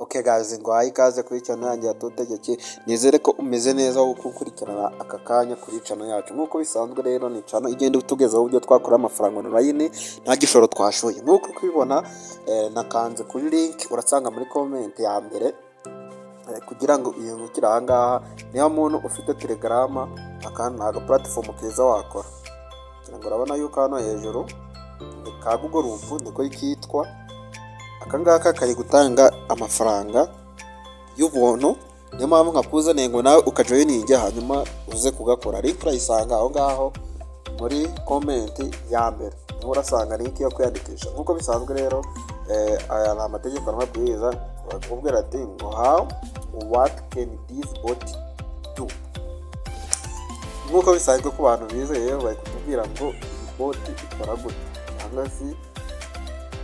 Okay guys, ngo ikaze kuri channel yanjye ya Tutegeke. Nizere ko umeze neza wo gukurikirana aka kanya kuri channel yacu. Nk'uko bisanzwe rero, ni channel igenda itugezaho uburyo twakora amafaranga online nta gishoro twashoye. Nk'uko kubibona, nakanze kuri link urasanga muri comment ya mbere kugira ngo uyungukire aha ngaha. Niba muntu ufite Telegram, aka ni aga platform keza wakora. Kugira ngo urabona yuko hano hejuru ni ka Google Loop, niko kitwa. Aka ngaka kari gutanga amafaranga y'ubuntu, niyo mpamvu nkakuzaniye ngo nawe ukajoininge, hanyuma uze kugakora. Link urayisanga aho ngaho muri comment ya mbere, niho urasanga link yo kwiyandikisha. Nk'uko bisanzwe rero, aya ni amategeko n'amabwiriza. Bakubwira ati ngo "How, what can this bot do?" Nk'uko bisanzwe ku bantu bizeye, bari kutubwira ngo iyi bot ikora gute cyangwa se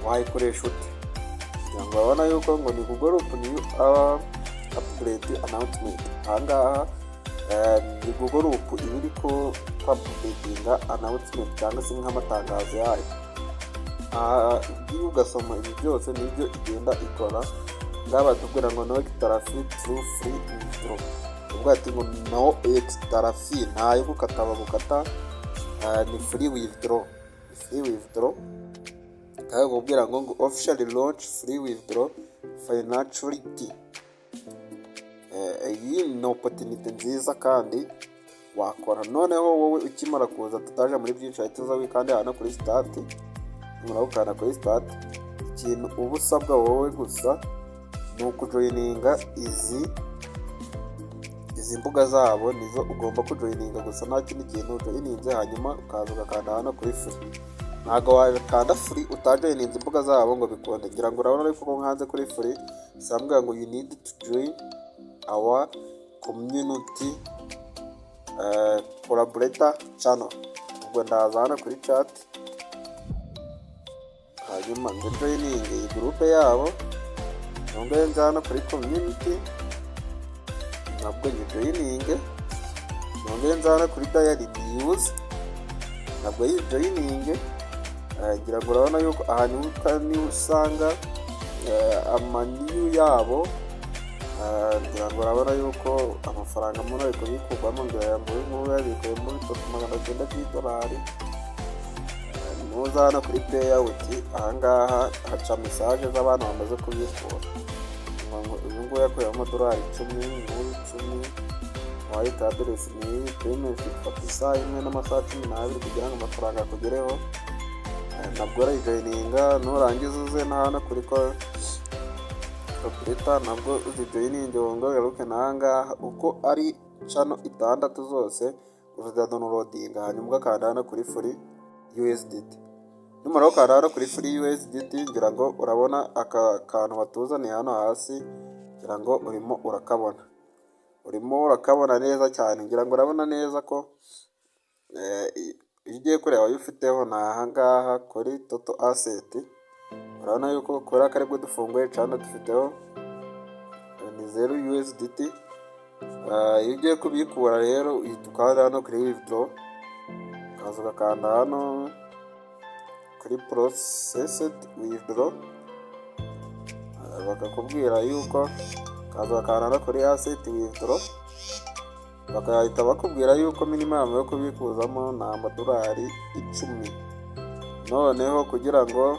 wayikoresha ute. Kugira ngo urabona yuko ngo ni Google Loop new upgrade announcement. Ahangaha ni Google Loop iba iri ko updatinga announcement cyangwa se nk'amatangazo yayo. Aha ugiye ugasoma ibi byose, nibyo igenda ikora. Ngaha batubwira ngo no extra fee, true free withdraw. Ubwo ati ngo no extra fee, ntayo gukata bagukata, ni free withdraw, ni free withdraw. Kandi bakubwira ngo officially launch free withdraw functionality. Iyi ni opportunity nziza kandi wakora. Noneho wowe ukimara kuza, tutaje muri byinshi, ahita uza wikande hano kuri start. Numara gukanda kuri start, ikintu uba usabwa wowe gusa ni ukujoininga izi mbuga zabo. Nizo ugomba kujoininga gusa, nta kindi kintu ujoininze. Hanyuma ukaza ugakanda hano kuri free. Ntabwo wakanda free utajoininze imbuga zabo ngo bikunde. Ngira ngo urabona ariko ko nkanze kuri free, bisambwira ngo "You need to join our community collaborator channel." Ubwo ndaza hano kuri chat, hanyuma nze joining iyi group yabo, nongere nze hano kuri community nabwo nyijoininge, nongere nze hano kuri daily news nabwo yijoininge. Ngira ngo urabona yuko aha niho usanga ama news yabo. Ngira ngo urabona yuko amafaranga muno ari kubikurwamo. Ngira ngo uyu nguyu yabikuyemo 3,900 by'idolari. Nuza hano kuri payout, ahangaha haca message z'abantu bamaze kubikura. Ngo uyu nguyu yakuyemo amadolari 10, n'uyu 10. Wallet address ni iyi. Payment ifata isaha imwe n'amasaha 12 kugira ngo amafaranga akugereho. Nabwo urayijoininga, nurangiza uze na hano kuri collaborator nabwo uzijoininge, wongere ugaruke n'ahangaha. Uko ari channel itandatu zose uzadownloadinga, hanyuma ugakanda hano kuri free USDT. Numara gukanda hano kuri free USDT, ngira ngo urabona aka kantu batuzaniye hano hasi. Ngira ngo urimo urakabona, urimo urakabona neza cyane. Ngira ngo urabona neza ko iyo ugiye kureba ayo ufiteho ni ahangaha kuri total asset. Urabona yuko kubera ko aribwo dufunguye channel, dufiteho ni 0 USDT. Iyo ugiye kubikura rero, uhita ukanda hano kuri withdraw, ukaza ugakanda hano kuri processed withdraw, bakakubwira yuko ukaza ugakanda hano kuri asset withdraw, bagahita bakubwira yuko minimum yo kubikuzamo ni amadolari 10. Noneho kugira ngo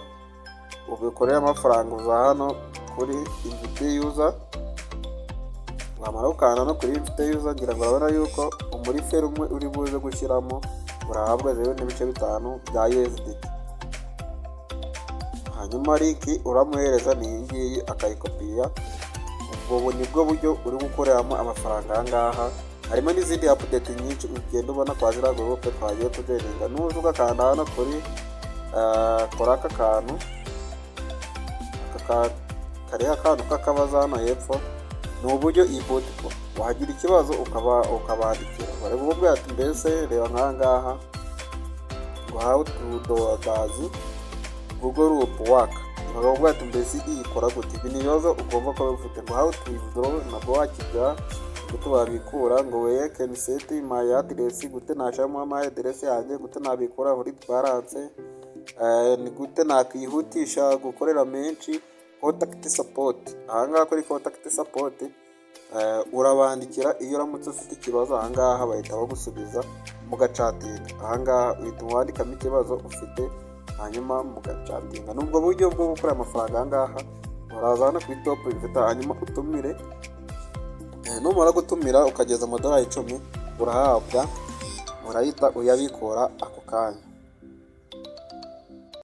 ubikorere amafaranga, uza hano kuri invite user. Wamara gukanda no kuri invite user, ngira ngo urabona yuko umureferral umwe uri buze gushyiramo urahabwa 0.5 bya USDT. Hanyuma link uramuhereza ni iyi ngiyi, akayikopiya. Ubwo ni bwo buryo uri gukoreramo amafaranga aha ngaha. Harimo n'izindi update nyinshi ugenda ubona kwa ziriya group twagiye tujoininga. Nuza ugakanda hano kuri kora aka kantu aka kariho akantu k'akabazo hano hepfo, ni uburyo iyi bot ikora. Wagira ikibazo ukaba ukabandikira, bari kukubwira ati mbese reba nk'aha ngaha ngo "How to does Google Loop work?" Bakakubwira ati mbese iyi ikora gute? Ibi ni ibibazo ugomba kuba ufite. Ngo "How to withdraw", nabwo wakigira gute wabikura. Ngo "Where can set my address?", gute nashyiramo ama address yanjye, gute nabikura kuri balance, ni gute nakwihutisha gukorera menshi. Contact support. Ahangaha kuri contact support urabandikira iyo uramutse ufite ikibazo. Ahangaha bahita bagusubiza, mugachatinga. Ahangaha uhita wandikamo ikibazo ufite, hanyuma mugachatinga. Ni ubwo buryo bwo gukora amafaranga. Ahangaha uraza hano kuri top inviter, hanyuma utumire. Numara gutumira ukageza amadolari 10, urahabwa, urahita uyabikura ako kanya.